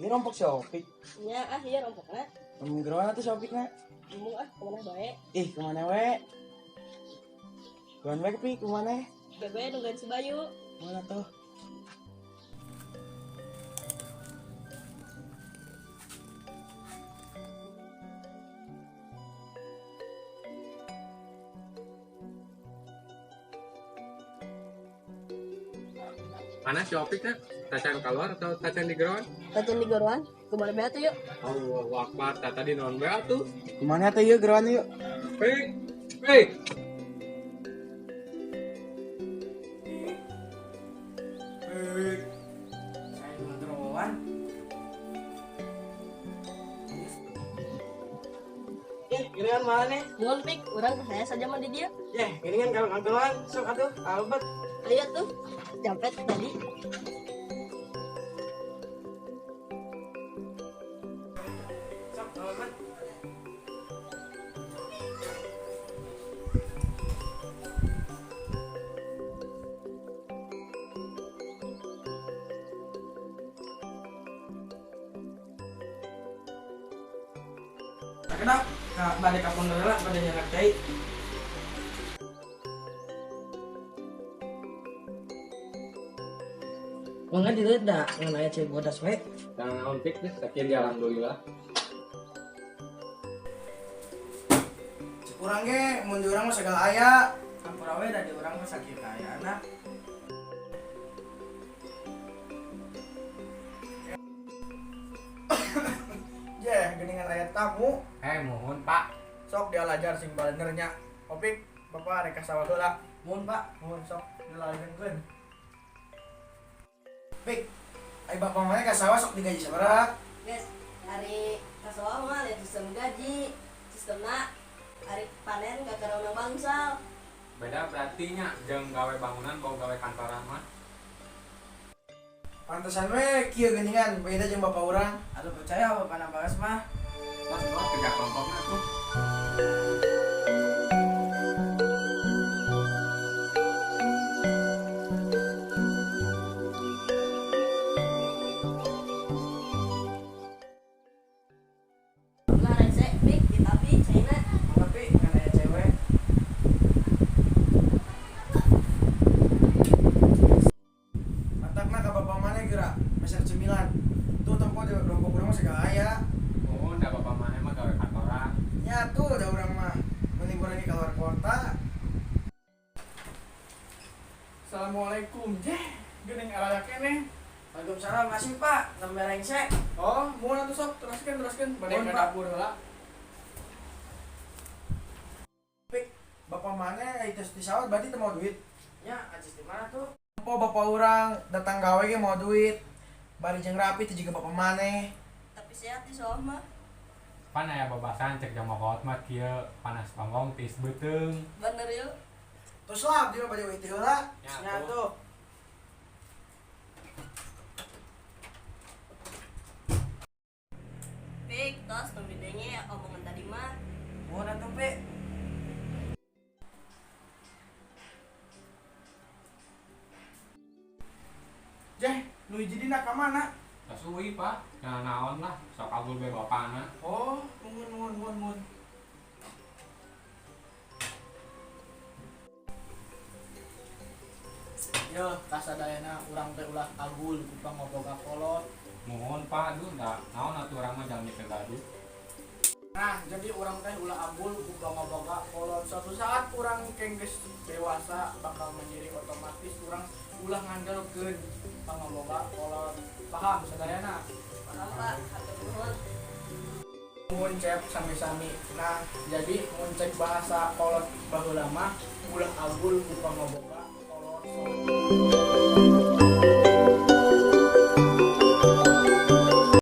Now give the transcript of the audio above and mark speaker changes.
Speaker 1: Ini rompok si Opik.
Speaker 2: Nya ah ieu rompokna.
Speaker 1: Geroan atuh si Opik na.
Speaker 2: Embung ah kemana bae.
Speaker 1: Ih, kemana we? Kemana we, Pi? Kemana?
Speaker 2: Bebe nungguin si Bayu.
Speaker 1: Mana tuh?
Speaker 3: Mana si Opik teh? Tacan keluar atau tacan di geroan?
Speaker 2: Tacan di geroan. Kemana bae tuh yuk?
Speaker 3: Allahu Akbar, tah tadi naon bae atuh?
Speaker 1: Kemana tuh yuk geroan yuk?
Speaker 3: Pik, pik.
Speaker 1: Pik. Saya mau geroan. Ih, gini kan mana nih?
Speaker 2: Nuhun Pik, urang saya saja mah di dieu.
Speaker 1: Yeh, gini kan kalau geroan, sok atuh, Albert.
Speaker 2: Ayo tuh. Capek tadi.
Speaker 1: Sok, Albert. Kenapa? Balik ka pondok lah pada nyanak cai. Mangga dilihat dah ngan aya cai bodas we.
Speaker 3: Jangan naon Pik deh, sakieu ge alhamdulillah.
Speaker 1: Cek urang ge mun di urang mah sagala aya. Hampura we da di urang mah sakieu kaayana.
Speaker 4: Jeh, geningan aya tamu.
Speaker 3: Mohon Pak.
Speaker 4: Sok dialajar sing balener nya. Opik, bapak rek ka sawah heula.
Speaker 1: Mohon Pak.
Speaker 4: Mohon sok dilalajengkeun.
Speaker 1: Pik, ai bapak mana ka sawah sok digaji sabaraha?
Speaker 2: Guys, hari kasoa mah lihat sistem gaji, sistemna hari panen gak karena bangsal.
Speaker 3: Beda berarti nya jeung gawe bangunan bau gawe kantoran mah.
Speaker 1: Pantesan we kieu geuningan beda jeung bapak urang. Aduh percaya bapak bagas mah.
Speaker 3: Mas, gua kerja kelompokna tuh.
Speaker 2: Ulah rese, Pik, ditapi, caina.
Speaker 1: Mangga Pik, ngan aya cewek.
Speaker 4: Matakna ka bapak maneh geura meser cemilan. Tuh tempo di rompok urang mah sagala aya.
Speaker 3: Mohon da bapak maneh mah gawe kantoran.
Speaker 4: Nya tuh da urang mah mun liburan ge keluar kota.
Speaker 5: Assalamualaikum, jeh, geuning araya keneh.
Speaker 1: Waalaikumsalam masih Pak, nembe rengse.
Speaker 5: Oh, mohon atuh sok, teruskeun teruskeun bade
Speaker 1: Mohon,
Speaker 5: ka
Speaker 1: Pak.
Speaker 5: dapur heula.
Speaker 4: Pik, bapak maneh itu di sawah berarti teu mau duit.
Speaker 1: Nya, acis di mana tuh?
Speaker 4: Tempo bapak urang datang gawe ge mau duit. Bari jeung rapi teh juga bapak maneh.
Speaker 2: Tapi sehat di sawah mah.
Speaker 3: Pan aya babasan cek jam mah kieu panas tonggong tiis beuteung.
Speaker 2: Bener yuk.
Speaker 4: Terus lah abdi mah bade euy teh heula.
Speaker 1: Nya tuh.
Speaker 2: Pik, tos tong didenge omongan tadi mah.
Speaker 1: Mohon atuh Pik.
Speaker 5: Jeh, nu hiji dina ka mana?
Speaker 3: Tos uwi Pak, jangan naon lah, sok agul be bapana.
Speaker 5: Oh, mohon mohon mohon mohon. Yo, kasadayana urang teh ulah agul ku pangoboga kolot.
Speaker 3: Mohon Pak, aduh da naon atuh urang mah jalmi teu gaduh.
Speaker 5: Nah, jadi urang teh ulah agul ku pangoboga kolot. Suatu saat urang kengges dewasa bakal mandiri otomatis urang ulah ngandelkeun pangoboga kolot. Paham sadayana?
Speaker 2: Paham Pak, hatur nuhun.
Speaker 5: Mun cep sami-sami. Nah, jadi mun cek bahasa kolot baheula mah ulah agul ku pangoboga kolot.